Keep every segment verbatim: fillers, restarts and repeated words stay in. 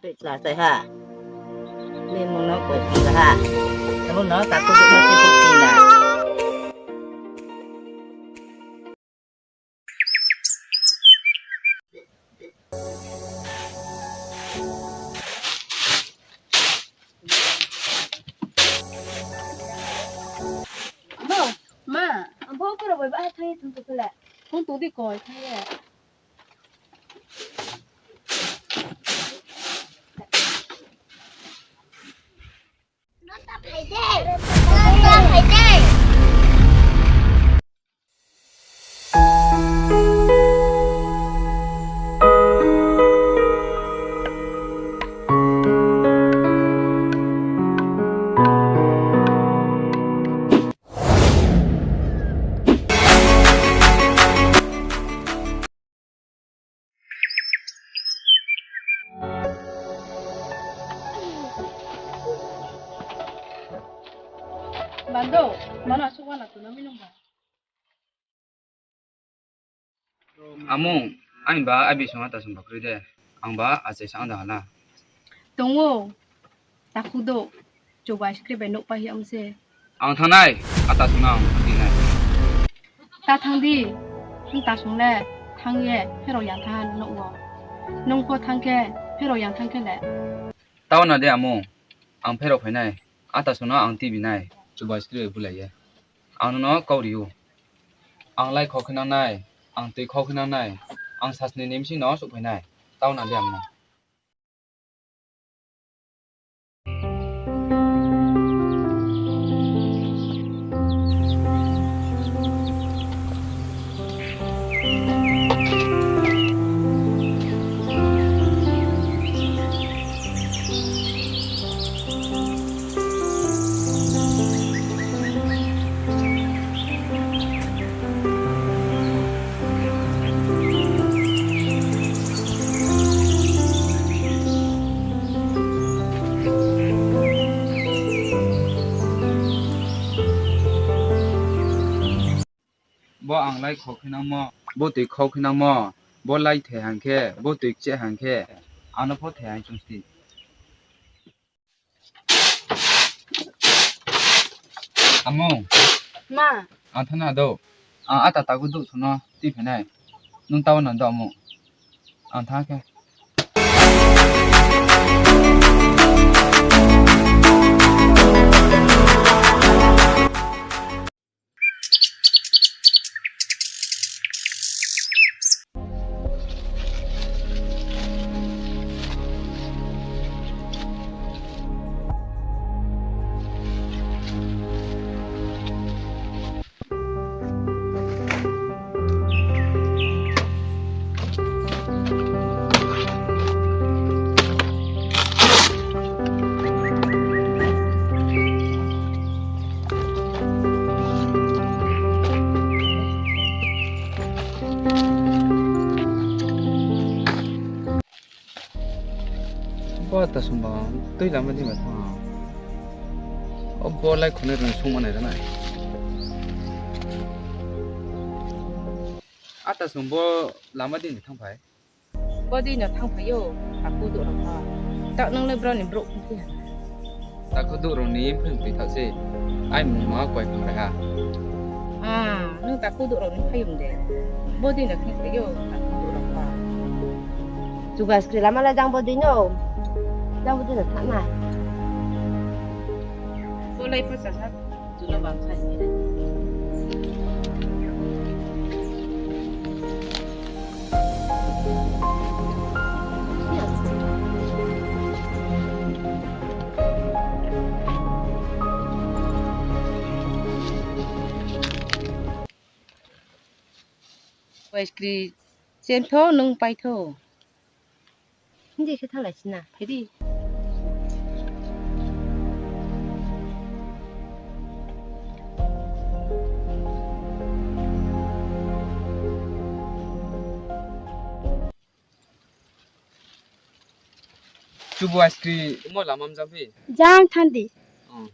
Tui chla chai ha. Ni mung no koi phi ha. Abo no takhu duk no si phu phi na. Abo, ma, ang bo koro bai ba thang ye thang tu le. Phone tu di koi thang ye. Bando, mano asuh wana tu no minung ba. Amung, aini ba abi song ata song ba kroi de. Ang ba achai sa ang da hala. Tong ou, takhu do, chuba skri bai nouh pai hi ang se. Ang thanng nai, ata song no ang thanng di nai. Ta thanng di, nung ta song le, thanng ye, pherao yang thanng nouh wo. Nung pho thanng khe, pherao yang thanng khe le. Tao na de amung, ang pherao phai nai, ata song no ang tibi nai, chuba skri bai bulai ye. Ang nono kau ri ou. Ang lai khau khe nang nai, ang tui khau khe nang nai, ang sasni ni bsing no souhphai nai, tao na de amung. Bo ang lai khau khe nangmo, bo tui khau khe nangmo, bo lai the hang khe, bo tui kcheh hang khe, ano pho the hang chung sti. Amung. Ma. Ang thanng na do. Ang ata takhu do song no tui phai nai. Nung tao na do amung. Ang thanng khe. Bo ata song ba tui lama di ma thanng. O bo lai khonai rung sung manai ra nai. Ata song bo lama di ni thanngphai. Bo di no thanngphai ou, takhu do rao pho. Taoh nung le bro ni brouh phi ha. Takhu do rao ni phi phi thaoh se. Ai mung ma koi phi bai ha. Ah, nung takhu do rao ni phai yum de. Bo di no thanngphai ou, takhu do rao pho. Chuba skri lama la jang bo di no. Jang bo di no thanng nai. Bo lai pho chasa. Chuno bang sa ni. Wai skri chen tho, nung pai tho. Hindi khe thalai sina, phai di. Chubu ice cream, mo lama mjang phi? Jang thandi. Oh.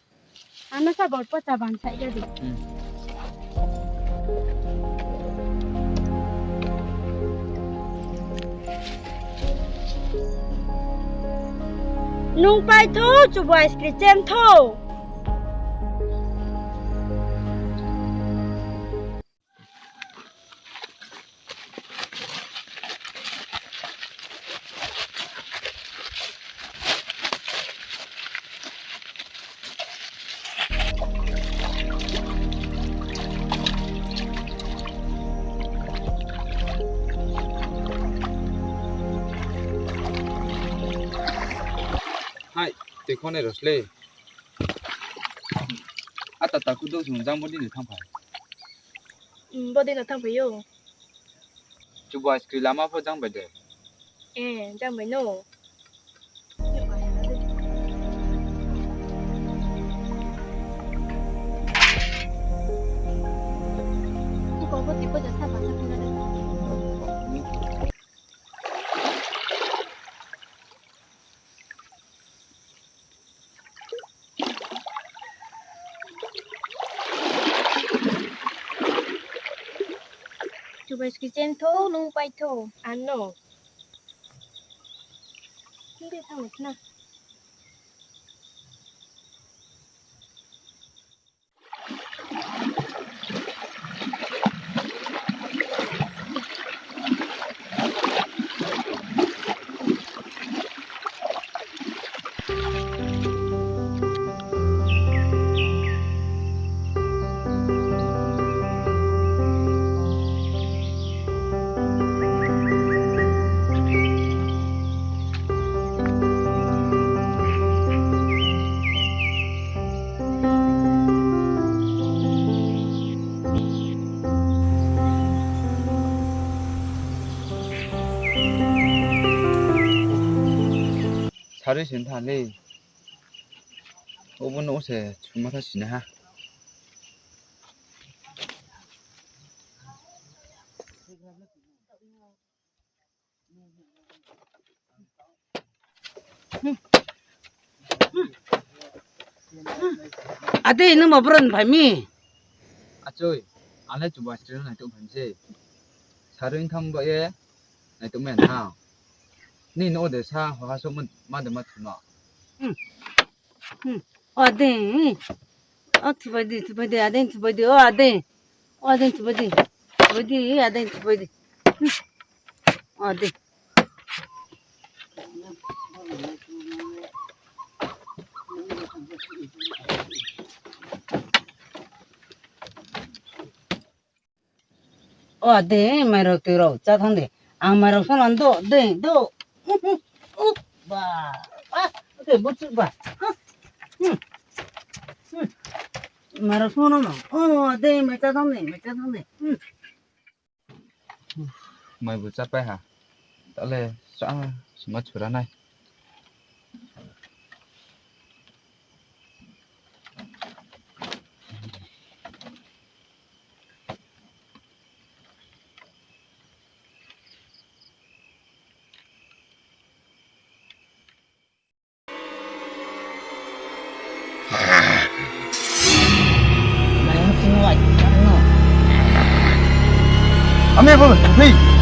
Ano sa bor pota bang sa jadi. Hmm. Nung pai thou, chubu ice cream chen thou. Hai, tui khonai rosle. Ata taku do sung jang bodi ni thangphai. Hmm, bodi no thangphai ou. Chubu ice cream lama pho jang bai de. Eh, jang bai no. Chubu ice cream chen thou, nung pai thou. Ano. Hindi thang na. Sarui se tha le. Obo no se chuma tha sina ha. Ade, nung ma bron phai mi? Achoi, ang le chubu ice cream no naitou phai mi se. Sarui tham ba ye naitou mai na. Ni no de sa ho ha so ma de ma thuma. Hmm. Hmm. O ade. O thupai di, thupai di, ade thupai di, o ade. O ade thupai di. Thupai di, ade thupai di. Hmm. O ade. O ade, mairao tui rao chá thanng di. Ang mairao sona do, de, do. U, ba, ba, ade, bo chuh ba. Hmm. Hmm. Mairao sona no. O ade, mai chá thanng di, mai chá thanng di. Hmm. Mai bu chápai ha. Tale sa sima chura nai. Ami bo, hei.